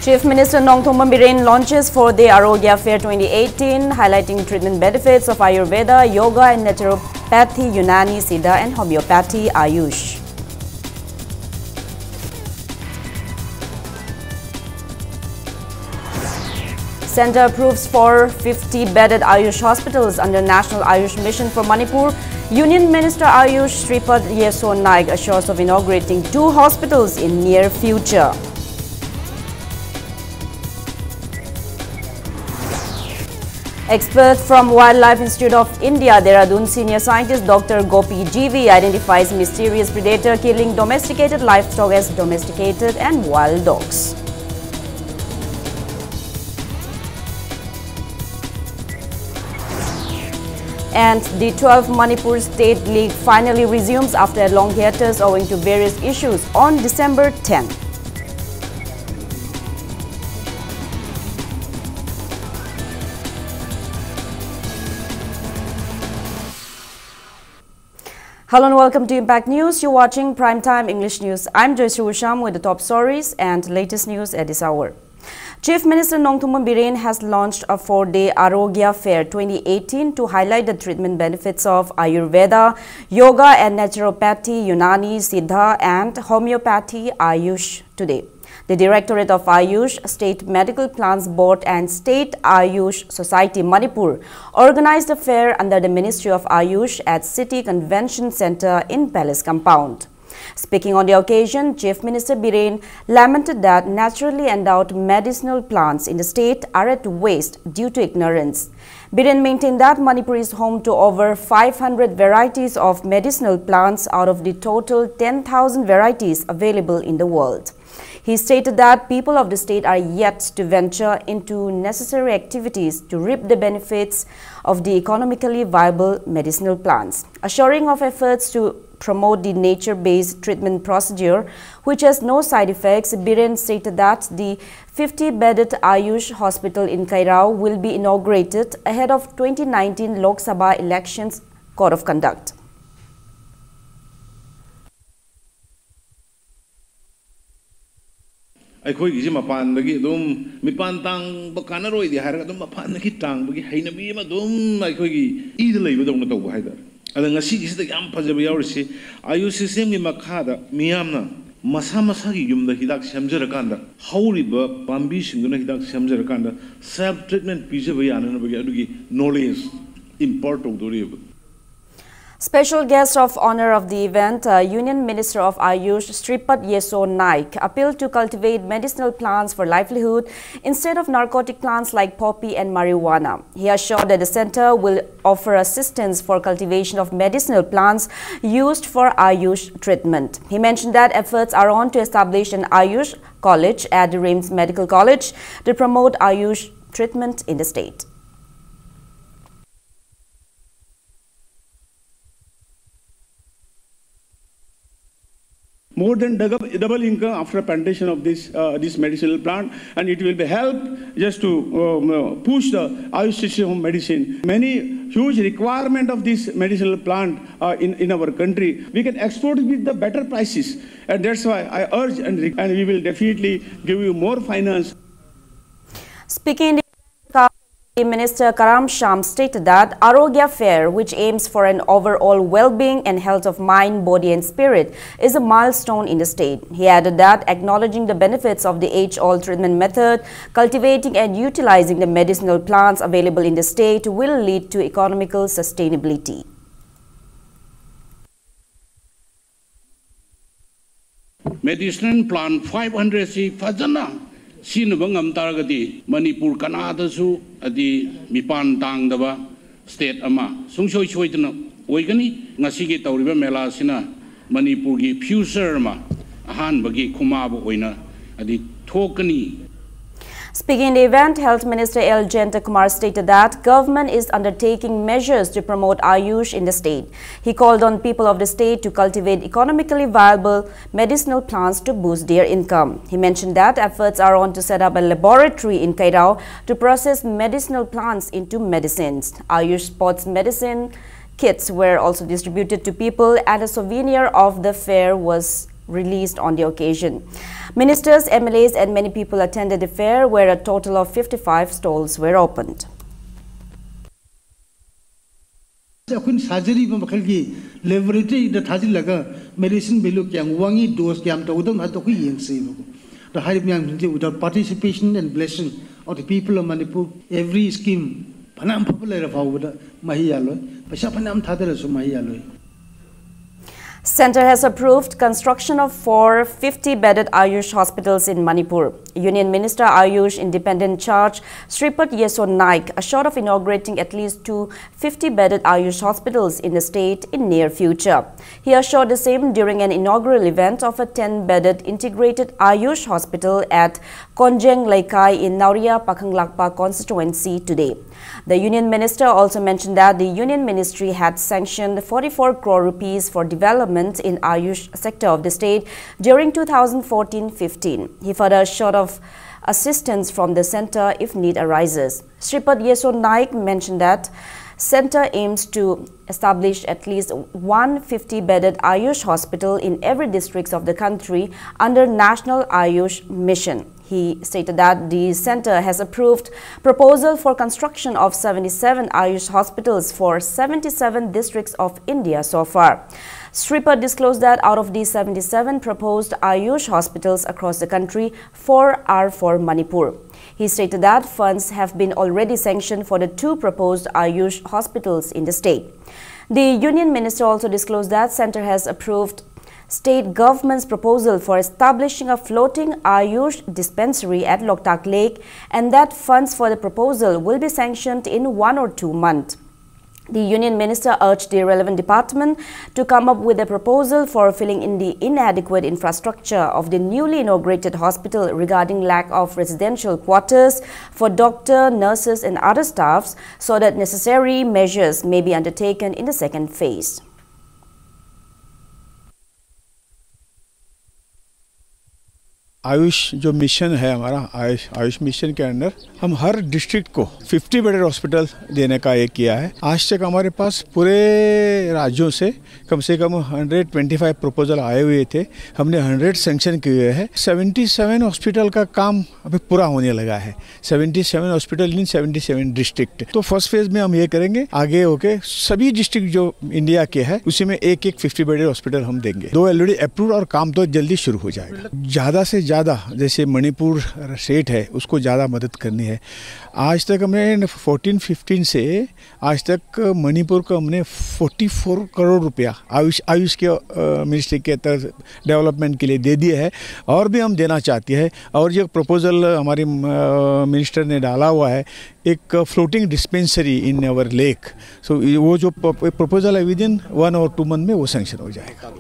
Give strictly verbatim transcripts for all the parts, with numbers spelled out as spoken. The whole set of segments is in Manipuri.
Chief Minister Nongthombam Biren launches four-day Arogya Fair twenty eighteen, highlighting treatment benefits of Ayurveda, Yoga and Naturopathy, Unani, Siddha and Homeopathy, Ayush. Centre approves four fifty bedded Ayush hospitals under National Ayush Mission for Manipur. Union Minister Ayush Shripad Yeso Naik assures of inaugurating two hospitals in near future. Expert from Wildlife Institute of India, Dehradun, senior scientist Doctor Gopi G V identifies mysterious predator killing domesticated livestock as domesticated and wild dogs. And the twelfth Manipur State League finally resumes after a long hiatus owing to various issues on December tenth. Hello and welcome to Impact News. You're watching Prime Time English News. I'm Joyce Usham with the top stories and latest news at this hour. Chief Minister Nongthombam Biren has launched a four-day Arogya Fair twenty eighteen to highlight the treatment benefits of Ayurveda, Yoga and Naturopathy, Unani, Siddha and Homeopathy, Ayush today. The Directorate of Ayush, State Medical Plans Board and State Ayush Society Manipur organized a fair under the Ministry of Ayush at City Convention Centre in Palace Compound. Speaking on the occasion, Chief Minister Biren lamented that naturally endowed medicinal plants in the state are at waste due to ignorance. Biren maintained that Manipur is home to over five hundred varieties of medicinal plants out of the total ten thousand varieties available in the world. He stated that people of the state are yet to venture into necessary activities to reap the benefits of the economically viable medicinal plants. Assuring of efforts to promote the nature-based treatment procedure, which has no side effects, Biren stated that the fifty-bedded Ayush hospital in Kairao will be inaugurated ahead of twenty nineteen Lok Sabha elections code of conduct. ꯑꯩꯈꯣꯏꯒꯤꯁꯤ ꯃꯄꯥꯟꯗꯒꯤ ꯑꯗꯨꯝ ꯃꯤꯄꯥꯟ ꯇꯥꯡꯕ ꯀꯥꯟꯅꯔꯣꯏꯗꯤ ꯍꯥꯏꯔꯒ ꯑꯗꯨꯝ ꯃꯄꯥꯟꯗꯒꯤ ꯇꯥꯡꯕꯒꯤ ꯍꯩꯅꯕꯤ ꯑꯃ ꯑꯗꯨꯝ ꯑꯩꯈꯣꯏꯒꯤ ꯏꯗ ꯂꯩꯕꯗꯧꯅ ꯇꯧꯕ ꯍꯥꯏꯇꯥꯔꯦ꯫ ꯑꯗ ꯉꯁꯤꯒꯤꯁꯤꯗ ꯌꯥꯝ ꯐꯖꯕ ꯌꯥꯎꯔꯤꯁꯤ, ꯑꯥꯌꯨꯁ ꯁꯤꯁꯇꯦꯝꯒꯤ ꯃꯈꯥꯗ ꯃꯤꯌꯥꯝꯅ ꯃꯁꯥ ꯃꯁꯥꯒꯤ ꯌꯨꯝꯗ ꯍꯤꯗꯥꯛ ꯁꯦꯝꯖꯔꯀꯥꯟꯗ, ꯍꯧꯔꯤꯕ ꯄꯥꯝꯕꯤꯁꯤꯡꯗꯨꯅ ꯍꯤꯗꯥꯛ ꯁꯦꯝꯖꯔꯀꯥꯟꯗ self treatment ꯄꯤꯖꯕ ꯌꯥꯅꯅꯕꯒꯤ ꯑꯗꯨꯒꯤ knowledge impart ꯇꯧꯗꯣꯔꯤꯕ꯫ Special guest of honor of the event, uh, Union Minister of Ayush Shripad Yeso Naik, appealed to cultivate medicinal plants for livelihood instead of narcotic plants like poppy and marijuana. He assured that the center will offer assistance for cultivation of medicinal plants used for Ayush treatment. He mentioned that efforts are on to establish an Ayush college at the RIMS Medical College to promote Ayush treatment in the state. More than double, double income after plantation of this, uh, this medicinal plant, and it will be help just to um, uh, push the Ayush system of medicine. Many huge requirement of this medicinal plant uh, in, in our country. We can export it with the better prices, and that's why I urge and, re- and we will definitely give you more finance. Speaking in the Minister Karam Sham stated that Arogya Fair, which aims for an overall well-being and health of mind, body and spirit, is a milestone in the state. He added that acknowledging the benefits of the age-old treatment method, cultivating and utilizing the medicinal plants available in the state will lead to economical sustainability. Medicinal plant five hundred ꯁꯤ ꯐꯖꯅ ꯁꯤꯖꯤꯟꯅꯕ ꯉꯝ ꯇꯥꯔꯒꯗꯤ ꯃꯅꯤꯄꯨꯔ ꯀꯅꯥꯗꯁꯨ ꯑꯗꯤ ꯃꯤꯄꯥꯟ ꯇꯥꯡꯗꯕ state ꯑꯃ ꯁꯨꯡꯁꯣꯏ ꯁꯣꯏꯗꯅ ꯑꯣꯏꯒꯅꯤ꯫ ꯉꯁꯤꯒꯤ ꯇꯧꯔꯤꯕ ꯃꯦꯂꯥꯁꯤꯅ ꯃꯅꯤꯄꯨꯔꯒꯤ future ꯑꯃ ꯑꯍꯥꯟꯕꯒꯤ ꯈꯨꯃꯥꯕ ꯑꯣꯏꯅ ꯑꯗꯤ ꯊꯣꯛꯀꯅꯤ꯫ Speaking in the event, Health Minister L Jayantakumar stated that government is undertaking measures to promote Ayush in the state. He called on people of the state to cultivate economically viable medicinal plants to boost their income. He mentioned that efforts are on to set up a laboratory in Kairao to process medicinal plants into medicines. Ayush sports medicine kits were also distributed to people, and a souvenir of the fair was released on the occasion. Ministers, M L As, and many people attended the fair, where a total of fifty-five stalls were opened. ꯑꯩꯈꯣꯏꯅ ꯁꯥꯖꯔꯤꯕ ꯃꯈꯜꯒꯤ ꯂꯦꯕꯣꯔꯦꯇꯔꯤꯗ ꯊꯥꯖꯤꯜꯂꯒ ꯃꯦꯗꯤꯁꯤꯟ ꯚꯦꯂꯨ ꯀꯌꯥꯝ ꯋꯥꯡꯉꯤ, ꯗꯣꯁ ꯀꯌꯥꯝ ꯇꯧꯒꯗꯕꯅꯣ ꯍꯥꯏꯕꯗꯣ ꯑꯩꯈꯣꯏ ꯌꯦꯡꯁꯦꯕꯀꯣ꯫ ꯑꯗꯣ ꯍꯥꯏꯔꯤꯕ ꯃꯌꯥꯝꯁꯤꯡꯁꯦ without participation and blessing of the people of Manipur, every scheme ꯐꯅꯌꯥꯝ ꯐꯕ ꯂꯩꯔ ꯐꯥꯎꯕꯗ ꯃꯍꯩ ꯌꯥꯜꯂꯣꯏ, ꯄꯩꯁꯥ ꯐꯅꯌꯥꯝ ꯊꯥꯗꯔꯁꯨ ꯃꯍꯩ ꯌꯥꯜꯂꯣꯏ꯫ Centre has approved construction of four fifty bedded Ayush hospitals in Manipur. Union Minister Ayush Independent Charge Shripad Yeso Naik assured of inaugurating at least two fifty bedded Ayush hospitals in the state in near future. He assured the same during an inaugural event of a ten bedded integrated Ayush hospital at Konjeng Leikai in Naoria Pakhanglakpa constituency today. The Union Minister also mentioned that the Union Ministry had sanctioned forty-four crore rupees for development in Ayush sector of the state during two thousand fourteen fifteen. He further assured of assistance from the centre if need arises. Shripad Yeso Naik mentioned that centre aims to establish at least one fifty bedded Ayush hospital in every district of the country under National Ayush Mission. He stated that the centre has approved proposal for construction of seventy-seven Ayush hospitals for seventy-seven districts of India so far. Shripad disclosed that out of these seventy-seven proposed Ayush hospitals across the country, four are for Manipur. He stated that funds have been already sanctioned for the two proposed Ayush hospitals in the state. The Union Minister also disclosed that centre has approved state government's proposal for establishing a floating Ayush dispensary at Loktak Lake, and that funds for the proposal will be sanctioned in one or two months. The Union Minister urged the relevant department to come up with a proposal for filling in the inadequate infrastructure of the newly inaugurated hospital regarding lack of residential quarters for doctor, nurses and other staffs, so that necessary measures may be undertaken in the second phase. Ayush जो मिशन है हमारा, आयुष आयुष मिशन के अंडर हम हर डिस्ट्रिक्ट को फिफ्टी बेडेड हॉस्पिटल देने का ये किया है। आज तक हमारे पास पूरे राज्यों से कम से कम हंड्रेड ट्वेंटी फाइव प्रपोजल आए हुए थे, हमने हंड्रेड सैंक्शन किए हुए हैं। सेवेंटी सेवन हॉस्पिटल का काम अभी पूरा होने लगा है। Seventy seven hospital in seventy seven district. तो फर्स्ट फेज में हम ये करेंगे, आगे होके सभी डिस्ट्रिक्ट जो इंडिया के है उसी में एक एक फिफ्टी बेडेड हॉस्पिटल हम देंगे। दो ऑलरेडी अप्रूव और काम तो जल्दी शुरू हो जाएगा। ज़्यादा से ज़्यादा जैसे मणिपुर स्टेट है, उसको ज़्यादा मदद करनी है। आज तक हमने फोर्टीन फिफ्टीन से आज तक मणिपुर को हमने फोर्टी फोर करोड़ रुपया आयुष आयुष के मिनिस्ट्री के तहत डेवलपमेंट के लिए दे दिया है, और भी हम देना चाहते हैं। और ये प्रपोजल हमारी मिनिस्टर ने डाला हुआ है, एक floating dispensary in our lake. So वो जो प्रपोजल है, विद इन वन और टू मंथ में वो सैंक्शन हो जाएगा।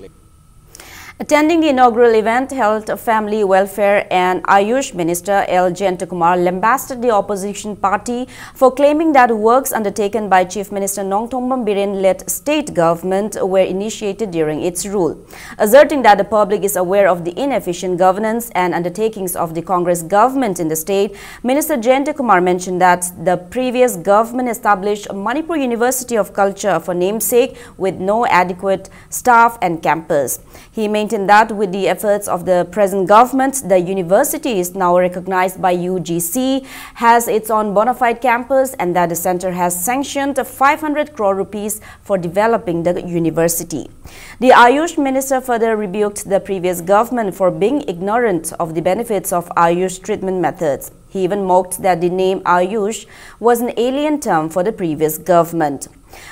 Attending the inaugural event, Health, Family Welfare and Ayush Minister L Jayantakumar lambasted the opposition party for claiming that works undertaken by Chief Minister Nongthombam Biren-led state government were initiated during its rule. Asserting that the public is aware of the inefficient governance and undertakings of the Congress government in the state, Minister Jayantakumar mentioned that the previous government established Manipur University of Culture for namesake with no adequate staff and campus. He maintained that with the efforts of the present government, the university is now recognized by U G C, has its own bona fide campus, and that the center has sanctioned five hundred crore rupees for developing the university. The Ayush minister further rebuked the previous government for being ignorant of the benefits of Ayush treatment methods. He even mocked that the name Ayush was an alien term for the previous government.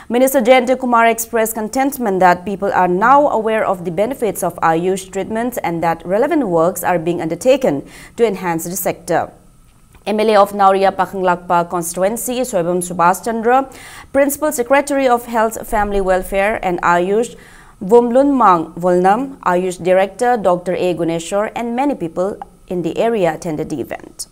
Minister Jayantakumar expressed contentment that people are now aware of the benefits of Ayush treatments and that relevant works are being undertaken to enhance the sector. M L A of Naoriya Pakhanglakpa constituency, Soibam Subhash Chandra, Principal Secretary of Health, Family Welfare and Ayush, Vumlunmang Volnam, Ayush Director Doctor A Guneshwar, and many people in the area attended the event.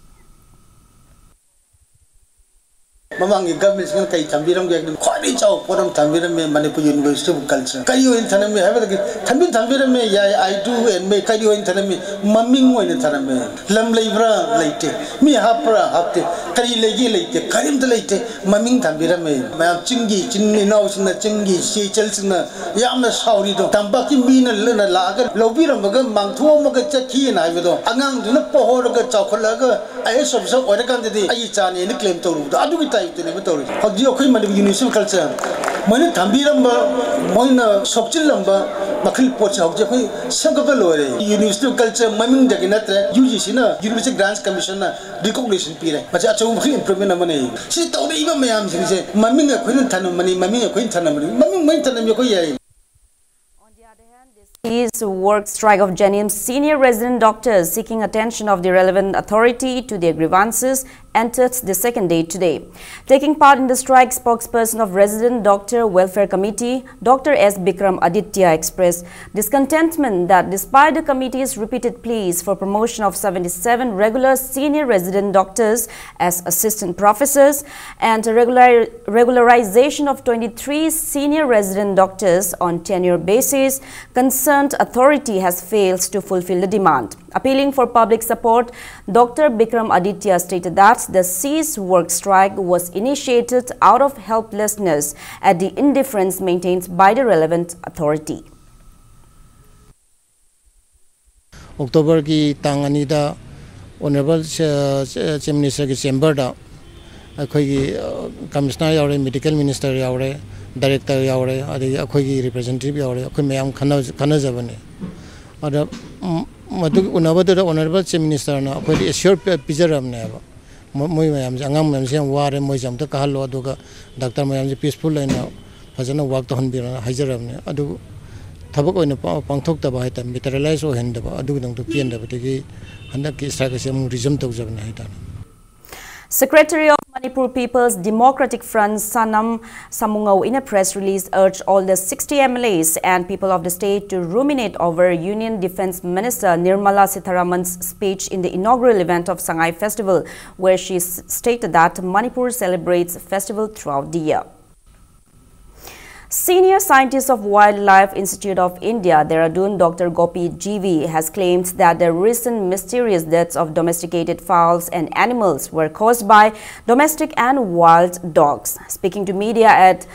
ꯃꯃꯥꯡꯒꯤ ꯒꯚꯔꯟꯃꯦꯟꯁꯤꯅ ꯀꯔꯤ ꯊꯝꯕꯤꯔꯝꯒꯦ ꯍꯥꯏꯕꯗ, ꯈ꯭ꯋꯥꯏꯗꯒꯤ ꯆꯥꯎꯕ ꯄꯣꯠ ꯑꯃ ꯊꯝꯕꯤꯔꯝꯃꯦ, ꯃꯅꯤꯄꯨꯔ ꯌꯨꯅꯤꯚꯔꯁꯤꯇꯤ ꯑꯣꯐ ꯀꯜꯆꯔ꯫ ꯀꯔꯤ ꯑꯣꯏꯅ ꯊꯝꯂꯝꯃꯤ ꯍꯥꯏꯕꯗꯒꯤ, ꯊꯝꯕꯤ ꯊꯝꯕꯤꯔꯝꯃꯦ, ꯌꯥꯏ, ꯑꯥꯏ ꯗꯨ ꯑꯦꯟ ꯃꯦ, ꯀꯔꯤ ꯑꯣꯏꯅ ꯊꯝꯂꯝꯃꯤ? ꯃꯃꯤꯡ ꯑꯣꯏꯅ ꯊꯝꯂꯝꯃꯦ꯫ ꯂꯝ ꯂꯩꯕ꯭ꯔꯥ? ꯂꯩꯇꯦ꯫ ꯃꯤ ꯍꯥꯞꯄ꯭ꯔꯥ? ꯍꯥꯞꯇꯦ꯫ ꯀꯔꯤ ꯂꯩꯒꯦ? ꯂꯩꯇꯦ꯫ ꯀꯔꯤꯝꯇ ꯂꯩꯇꯦ꯫ ꯃꯃꯤꯡ ꯊꯝꯕꯤꯔꯝꯃꯦ꯫ ꯃꯌꯥꯝ ꯆꯤꯡꯒꯤ ꯏꯆꯤꯟ ꯏꯅꯥꯎꯁꯤꯡꯅ, ꯆꯤꯡꯒꯤ ꯏꯆꯦ ꯏꯆꯜꯁꯤꯡꯅ ꯌꯥꯝꯅ ꯁꯥꯎꯔꯤꯗꯣ, ꯇꯝꯄꯥꯛꯀꯤ ꯃꯤꯅ ꯂ-, ꯂꯥꯛꯑꯒ ꯂꯧꯕꯤꯔꯝꯃꯒ ꯃꯥꯡꯊꯣꯛꯑꯝꯃꯒ ꯆꯠꯈꯤꯑꯅ ꯍꯥꯏꯕꯗꯣ, ꯑꯉꯥꯡꯗꯨꯅ ꯄꯣꯍꯧꯔꯒ ꯆꯥꯎꯈꯠꯂꯛꯑꯒ ꯑꯥꯏ ꯑꯦꯁ ꯑꯣꯐꯤꯁꯥꯔ ꯑꯣꯏꯔꯀꯥꯟꯗꯗꯤ ꯑꯩꯒꯤ ꯏꯆꯥꯅꯦꯅ ꯀ꯭ꯂꯦꯝ ꯇꯧꯔꯨꯕꯗꯣ, ꯑꯗꯨꯒꯤ ꯇꯥꯏꯞꯇꯅꯦꯕ ꯇꯧꯔꯤꯁꯦ꯫ ꯍꯧꯖꯤꯛ ꯑꯩꯈꯣꯏ ꯃꯅꯤꯄꯨꯔ ꯌꯨꯅꯤꯚꯔꯁꯦꯜ ꯀꯜꯆꯔ ꯃꯣꯏꯅ ꯊꯝꯕꯤꯔꯝꯕ, ꯃꯣꯏꯅ ꯁꯣꯛꯆꯤꯜꯂꯝꯕ ꯃꯈꯜ ꯄꯣꯠꯁꯦ ꯍꯧꯖꯤꯛ ꯑꯩꯈꯣꯏ ꯁꯦꯝꯒꯠꯄ ꯂꯣꯏꯔꯦ꯫ ꯌꯨꯅꯤꯚꯔꯁꯦꯜ ꯀꯜꯆꯔ ꯃꯃꯤꯡꯗꯒꯤ ꯅꯠꯇ꯭ꯔꯦ, ꯌꯨ ꯖꯤ ꯁꯤꯅ, ꯌꯨꯅꯤꯚꯔꯁꯦꯜ ꯒ꯭ꯔꯥꯟꯁ ꯀꯃꯤꯁꯟꯅ ꯔꯤꯀꯣꯒꯅꯤꯁꯟ ꯄꯤꯔꯦ꯫ ꯃꯁꯤ ꯑꯆꯧꯕ ꯃꯈꯜ ꯏꯝꯄ꯭ꯔꯨꯚꯃꯦꯟ ꯑꯃꯅꯤ꯫ ꯁꯤ ꯇꯧꯔꯛꯏꯕ ꯃꯌꯥꯝꯁꯤꯡꯁꯦ ꯃꯃꯤꯡ ꯑꯩꯈꯣꯏꯅ ꯊꯝꯂꯝꯕꯅꯤ, ꯃꯃꯤꯡ ꯑꯩꯈꯣꯏꯅ ꯊꯝꯂꯝꯕꯅꯤ, ꯃꯃꯤꯡ ꯃꯣꯏꯅ ꯊꯝꯂꯝꯃꯤ ꯑꯩꯈꯣꯏ ꯌꯥꯏ꯫ On the other hand, the cease work strike of JNIMS senior resident doctors seeking attention of the relevant authority to their grievances entered the second day today. Taking part in the strike, spokesperson of Resident Doctor Welfare Committee, Doctor S Bikram Aditya, expressed discontentment that despite the committee's repeated pleas for promotion of seventy-seven regular senior resident doctors as assistant professors and regular-, regularization of twenty-three senior resident doctors on tenure basis, concerned authority has failed to fulfill the demand. Appealing for public support, Doctor Bikram Aditya stated that the cease work strike was initiated out of helplessness at the indifference maintained by the relevant authority. ꯑꯣꯛꯇꯣꯕꯔꯒꯤ ꯇꯥꯡ ꯑꯅꯤꯗ ꯑꯣꯅꯔꯦꯕꯜ ꯆꯤꯐ ꯃꯤꯅꯤꯁꯇꯔꯒꯤ ꯆꯦꯝꯕꯔꯗ ꯑꯩꯈꯣꯏꯒꯤ ꯀꯃꯤꯁꯅꯔ ꯌꯥꯎꯔꯦ, ꯃꯦꯗꯤꯀꯦꯜ ꯃꯤꯅꯤꯁꯇꯔ ꯌꯥꯎꯔꯦ, ꯗꯥꯏꯔꯦꯛꯇꯔ ꯌꯥꯎꯔꯦ, ꯑꯗꯒꯤ ꯑꯩꯈꯣꯏꯒꯤ ꯔꯤꯄ꯭ꯔꯖꯦꯟꯇꯦꯇꯤꯚ ꯌꯥꯎꯔꯦ, ꯑꯩꯈꯣꯏ ꯃꯌꯥꯝ ꯈꯟꯅ-, ꯈꯟꯅꯖꯕꯅꯤ꯫ ꯑꯗ ꯃꯗꯨꯒꯤ ꯎꯅꯕꯗꯨꯗ ꯑꯣꯅꯔꯦꯕꯜ ꯆꯤꯐ ꯃꯤꯅꯤꯁꯇꯔꯅ ꯑꯩꯈꯣꯏꯗ ꯑꯦꯁ꯭ꯌꯣꯔ ꯄꯤꯖꯔꯕꯅꯦꯕ꯫ ꯃꯣꯏ ꯃꯌꯥꯝꯁꯦ, ꯑꯉꯥꯡ ꯃꯌꯥꯝꯁꯦ ꯌꯥꯝ ꯋꯥꯔꯦ, ꯃꯣꯏꯁꯦ ꯑꯝꯇ ꯀꯥꯍꯜꯂꯣ, ꯑꯗꯨꯒ ꯗꯥꯛꯇꯔ ꯃꯌꯥꯝꯁꯦ ꯄꯤꯁꯐꯨꯜ ꯑꯣꯏꯅ ꯐꯖꯅ ꯋꯥꯛ ꯇꯧꯍꯟꯕꯤꯔꯣꯅ ꯍꯥꯏꯖꯔꯕꯅꯦ꯫ ꯑꯗꯨ ꯊꯕꯛ ꯑꯣꯏꯅ ꯄꯥꯡꯊꯣꯛꯇꯕ ꯍꯥꯏꯇꯥꯔꯦ, ꯃꯦꯇꯔꯤꯌꯦꯂꯥꯏꯁ ꯑꯣꯏꯍꯟꯗꯕ, ꯑꯗꯨꯒꯤꯗꯃꯛꯇ ꯄꯦꯟꯗꯕꯗꯒꯤ ꯍꯟꯗꯛꯀꯤ ꯁ꯭ꯇ꯭ꯔꯥꯏꯛ ꯑꯁꯤ ꯑꯃꯨꯛ ꯔꯤꯖ꯭ꯌꯨꯝ ꯇꯧꯖꯕꯅꯦ ꯍꯥꯏꯇꯥꯔꯦ꯫ Secretary of Manipur People's Democratic Front Sanam Samungao, in a press release, urged all the sixty M L As and people of the state to ruminate over Union Defense Minister Nirmala Sitharaman's speech in the inaugural event of Sangai Festival, where she s- stated that Manipur celebrates festival throughout the year. Senior scientist of Wildlife Institute of India, Dehradun, Doctor Gopi G V, has claimed that the recent mysterious deaths of domesticated fowls and animals were caused by domestic and wild dogs. Speaking to media at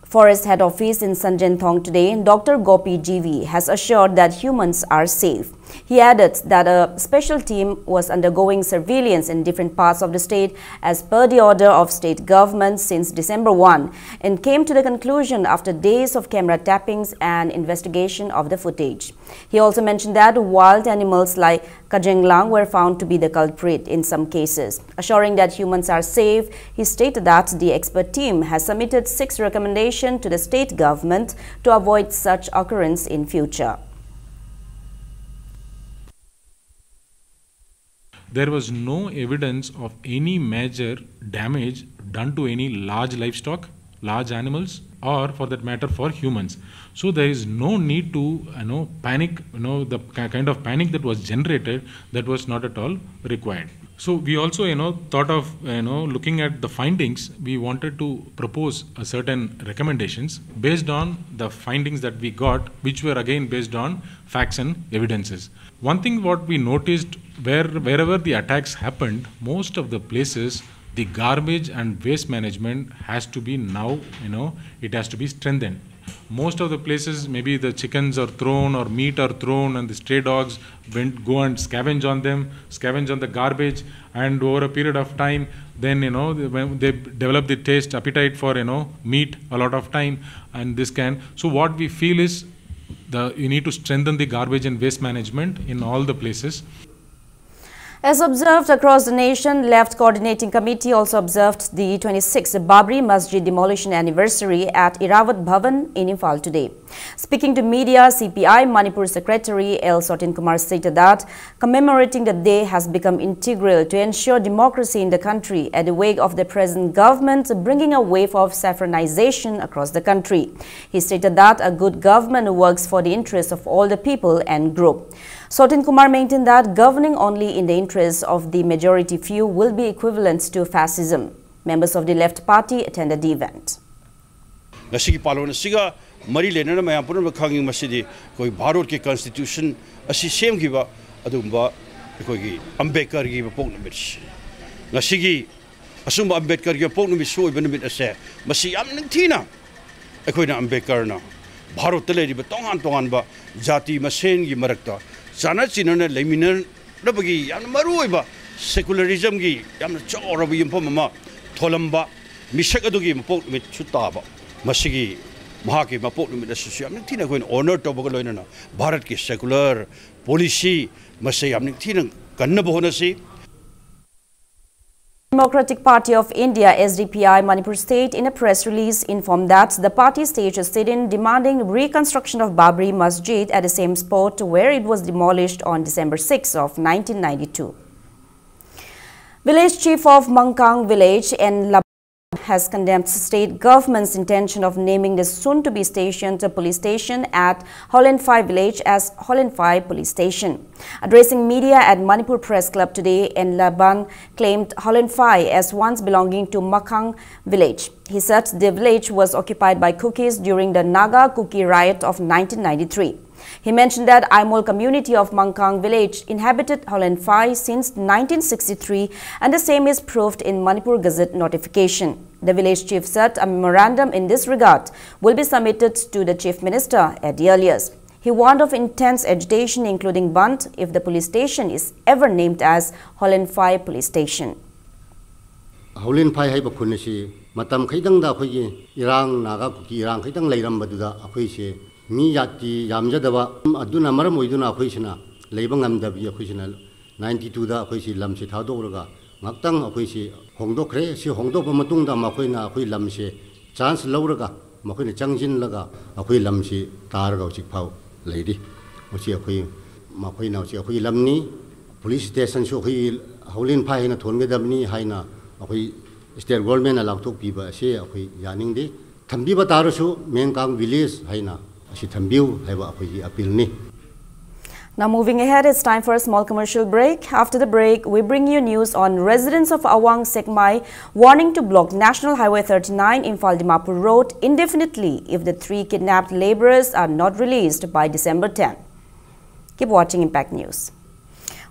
Forest Head Office in Sanjenthong today, Doctor Gopi G V has assured that humans are safe. He added that a special team was undergoing surveillance in different parts of the state as per the order of state government since December one, and came to the conclusion after days of camera tappings and investigation of the footage. He also mentioned that wild animals like Kajenglang were found to be the culprit in some cases. Assuring that humans are safe, he stated that the expert team has submitted six recommendations to the state government to avoid such occurrence in future. There was no evidence of any major damage done to any large livestock, large animals, or for that matter for humans. So there is no need to, you know, panic, you know, the ki- kind of panic that was generated, that was not at all required. So we also, you know, thought of, you know, looking at the findings, we wanted to propose a certain recommendations based on the findings that we got, which were again based on facts and evidences. One thing what we noticed, where wherever the attacks happened, most of the places the garbage and waste management has to be now, you know, it has to be strengthened. Most of the places, maybe the chickens are thrown or meat are thrown, and the stray dogs went go and scavenge on them, scavenge on the garbage, and over a period of time, then, you know, they, when they develop the taste appetite for, you know, meat a lot of time, and this can. So what we feel is the you need to strengthen the garbage and waste management in all the places. As observed across the nation, Left Coordinating Committee also observed the twenty-sixth Babri Masjid demolition anniversary at Irrawaddy Bhawan in Imphal today. Speaking to media, C P I Manipur Secretary L Sotin Kumar stated that commemorating the day has become integral to ensure democracy in the country at the wake of the present government bringing a wave of saffronization across the country. He stated that a good government works for the interests of all the people and group. Sotin Kumar maintained that governing only in the interests of the majority few will be equivalent to fascism. Members of the Left Party attended the event. ꯉꯁꯤꯒꯤ ꯄꯥꯂꯣꯟ ꯑꯁꯤꯒ ꯃꯔꯤ ꯂꯩꯅꯅ ꯃꯌꯥꯝ ꯄꯨꯝꯅꯃꯛ ꯈꯪꯉꯤ, ꯃꯁꯤꯗꯤ ꯑꯩꯈꯣꯏ ꯚꯥꯔꯠꯀꯤ ꯀꯟꯁꯇꯤꯇ꯭ꯌꯨꯁꯟ ꯑꯁꯤ ꯁꯦꯝꯈꯤꯕ ꯑꯗꯨꯒꯨꯝꯕ ꯑꯩꯈꯣꯏꯒꯤ ꯑꯝꯕꯦꯗꯀꯔꯒꯤ ꯃꯄꯣꯛ ꯅꯨꯃꯤꯠꯁꯤ꯫ ꯉꯁꯤꯒꯤ ꯑꯁꯨꯝꯕ ꯑꯝꯕꯦꯗꯀꯔꯒꯤ ꯃꯄꯣꯛ ꯅꯨꯃꯤꯠꯁꯨ ꯑꯣꯏꯕ ꯅꯨꯃꯤꯠ ꯑꯁꯦ, ꯃꯁꯤ ꯌꯥꯝ ꯅꯤꯡꯊꯤꯅ ꯑꯩꯈꯣꯏꯅ ꯑꯝꯕꯦꯗꯀꯔꯅ ꯚꯥꯔꯠꯇ ꯂꯩꯔꯤꯕ ꯇꯣꯉꯥꯟ ꯇꯣꯉꯥꯟꯕ ꯖꯥꯇꯤ ꯃꯁꯦꯟꯒꯤ ꯃꯔꯛꯇ ꯆꯥꯟꯅ ꯆꯤꯟꯅꯅ ꯂꯩꯃꯤꯟꯅꯅꯕꯒꯤ ꯌꯥꯝꯅ ꯃꯔꯨꯑꯣꯏꯕ ꯁꯦꯀꯨꯂꯔꯤꯖꯝꯒꯤ ꯌꯥꯝꯅ ꯆꯥꯎꯔꯕ ꯌꯨꯝꯐꯝ ꯑꯃ ꯊꯣꯜꯂꯝꯕ ꯃꯤꯁꯛ ꯑꯗꯨꯒꯤ ꯃꯄꯣꯛ ꯅꯨꯃꯤꯠꯁꯨ ꯇꯥꯕ꯫ ꯃꯁꯤꯒꯤ ꯃꯍꯥꯛꯀꯤ ꯃꯄꯣꯛ ꯅꯨꯃꯤꯠ ꯑꯁꯤꯁꯨ ꯌꯥꯝ ꯅꯤꯡꯊꯤꯅ ꯑꯩꯈꯣꯏꯅ ꯑꯣꯅꯔ ꯇꯧꯕꯒ ꯂꯣꯏꯅꯅ ꯚꯥꯔꯠꯀꯤ ꯁꯦꯀꯨꯂꯔ ꯄꯣꯂꯤꯁꯤ ꯃꯁꯦ ꯌꯥꯝ ꯅꯤꯡꯊꯤꯅ ꯀꯟꯅꯕ ꯍꯣꯠꯅꯁꯤ꯫ Democratic Party of India, S D P I, Manipur State, in a press release, informed that the party staged a sit-in demanding reconstruction of Babri Masjid at the same spot where it was demolished on December sixth of nineteen ninety-two. Village Chief of Mangkang Village, N Laban, has condemned state government's intention of naming the soon-to-be stationed police station at Holenphai village as Holenphai Police Station. Addressing media at Manipur Press Club today, N Laban claimed Holenphai as once belonging to Mangkang village. He said the village was occupied by Kukis during the Naga-Kuki riot of nineteen ninety-three. He mentioned that Aimol community of Mangkang village inhabited Holenphai since nineteen sixty-three, and the same is proved in Manipur Gazette notification. The village chief said a memorandum in this regard will be submitted to the Chief Minister at the earliest. He warned of intense agitation, including bandh, if the police station is ever named as Holenphai Police Station. ꯍꯧꯂꯦꯟꯐꯥꯏ ꯍꯥꯏꯕ ꯈꯨꯟ ꯑꯁꯤ ꯃꯇꯝ ꯈꯤꯇꯪꯗ ꯑꯩꯈꯣꯏꯒꯤ ꯏꯔꯥꯡ, ꯅꯥꯒꯥ ꯀꯨꯀꯤ ꯏꯔꯥꯡ ꯈꯤꯇꯪ ꯂꯩꯔꯝꯕꯗꯨꯗ ꯑꯩꯈꯣꯏꯁꯦ ꯃꯤ ꯖꯥꯇꯤ ꯌꯥꯝꯖꯗꯕ ꯑꯗꯨꯅ ꯃꯔꯝ ꯑꯣꯏꯗꯨꯅ ꯑꯩꯈꯣꯏꯁꯤꯅ ꯂꯩꯕ ꯉꯝꯗꯕꯒꯤ ꯑꯩꯈꯣꯏꯁꯤꯅ ꯅꯥꯏꯟꯇꯤ ꯇꯨꯗ ꯑꯩꯈꯣꯏꯁꯤ ꯂꯝꯁꯤ ꯊꯥꯗꯣꯛꯂꯒ ꯉꯥꯏꯍꯥꯛꯇꯪ ꯑꯩꯈꯣꯏꯁꯤ ꯍꯣꯡꯗꯣꯛꯈ꯭ꯔꯦ꯫ ꯁꯤ ꯍꯣꯡꯗꯣꯛꯄ ꯃꯇꯨꯡꯗ ꯃꯈꯣꯏꯅ ꯑꯩꯈꯣꯏ ꯂꯝꯁꯦ ꯆꯥꯟꯁ ꯂꯧꯔꯒ, ꯃꯈꯣꯏꯅ ꯆꯪꯁꯤꯜꯂꯒ ꯑꯩꯈꯣꯏ ꯂꯝꯁꯤ ꯇꯥꯔꯒ ꯍꯧꯖꯤꯛ ꯐꯥꯎ ꯂꯩꯔꯤ꯫ ꯃꯁꯤ ꯑꯩꯈꯣꯏ, ꯃꯈꯣꯏꯅ ꯍꯧꯖꯤꯛ ꯑꯩꯈꯣꯏꯒꯤ ꯂꯝꯅꯤ, ꯄꯨꯂꯤꯁ ꯁ꯭ꯇꯦꯁꯟꯁꯨ ꯑꯩꯈꯣꯏꯒꯤ ꯍꯧꯂꯦꯟ ꯐꯥꯏ ꯍꯥꯏꯅ ꯊꯣꯟꯒꯗꯕꯅꯤ ꯍꯥꯏꯅ ꯑꯩꯈꯣꯏ ꯁ꯭ꯇꯦꯠ ꯒꯣꯔꯃꯦꯟꯅ ꯂꯥꯎꯊꯣꯛꯄꯤꯕ ꯑꯁꯤ ꯑꯩꯈꯣꯏ ꯌꯥꯅꯤꯡꯗꯦ꯫ ꯊꯝꯕꯤꯕ ꯇꯥꯔꯁꯨ ꯃꯦꯡꯀꯥꯡ ꯚꯤꯂꯦꯖ ꯍꯥꯏꯅ ꯑꯁꯤ ꯊꯝꯕꯤꯌꯨ ꯍꯥꯏꯕ ꯑꯩꯈꯣꯏꯒꯤ ꯑꯄꯤꯜꯅꯤ꯫ Now moving ahead, it's time for a small commercial break. After the break, we bring you news on residents of Awang Sekmai warning to block National Highway thirty-nine Imphal Dimapur Road indefinitely if the three kidnapped laborers are not released by December ten. Keep watching Impact News.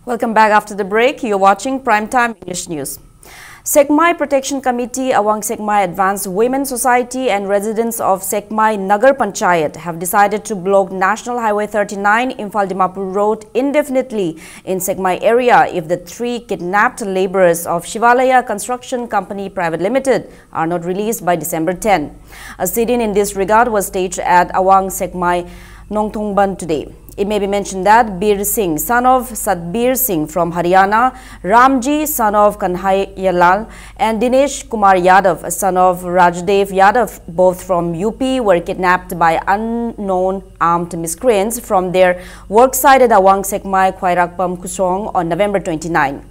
Welcome back after the break. You're watching Primetime English News. Sekmai Protection Committee, Awang Sekmai Advanced Women Society, and residents of Sekmai Nagar Panchayat have decided to block National Highway thirty-nine Imphal Dimapur Road indefinitely in Sekmai area if the three kidnapped laborers of Shivalaya Construction Company Private Limited are not released by December ten. A sit-in in this regard was staged at Awang Sekmai Nongthongban today. It may be mentioned that Bir Singh, son of Satbir Singh from Haryana, Ramji, son of Kanhaiyalal, and Dinesh Kumar Yadav, son of Rajdev Yadav, both from U P, were kidnapped by unknown armed miscreants from their work site at Awang Sekmai Khwairakpam Khusong on November twenty-nine.